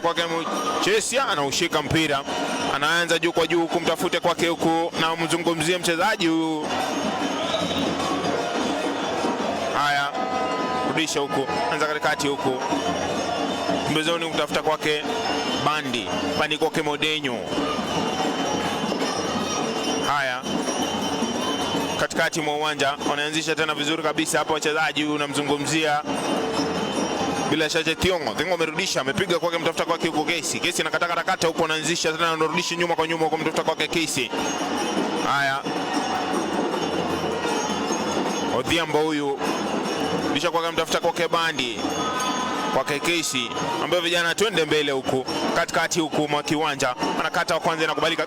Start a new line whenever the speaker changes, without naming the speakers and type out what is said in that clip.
Kwenda kwake Muchesia, anaushika mpira, anaanza juu kwa juu kumtafute kwake huku, na mzungumzie mchezaji huyu. Haya, rudisha huku, anza katikati huku, pembezoni kumtafuta kwake Bandi, Bandi kwake Modenyo. Haya, katikati mwa uwanja wanaanzisha tena vizuri kabisa hapa wachezaji, huyu unamzungumzia bila shaka Thiongo. Thiongo amerudisha, amepiga kwake, mtafuta kwake huko Kesi. Kesi anakata katakata huko, anaanzisha tena, anarudisha nyuma kwa nyuma huko, mtafuta kwake Kesi. Haya, Odhiambo huyu rudisha kwake, mtafuta kwake Bandi, kwake Kesi, ambayo vijana twende mbele huku katikati huku mwa kiwanja, anakata wa kwanza, inakubalika.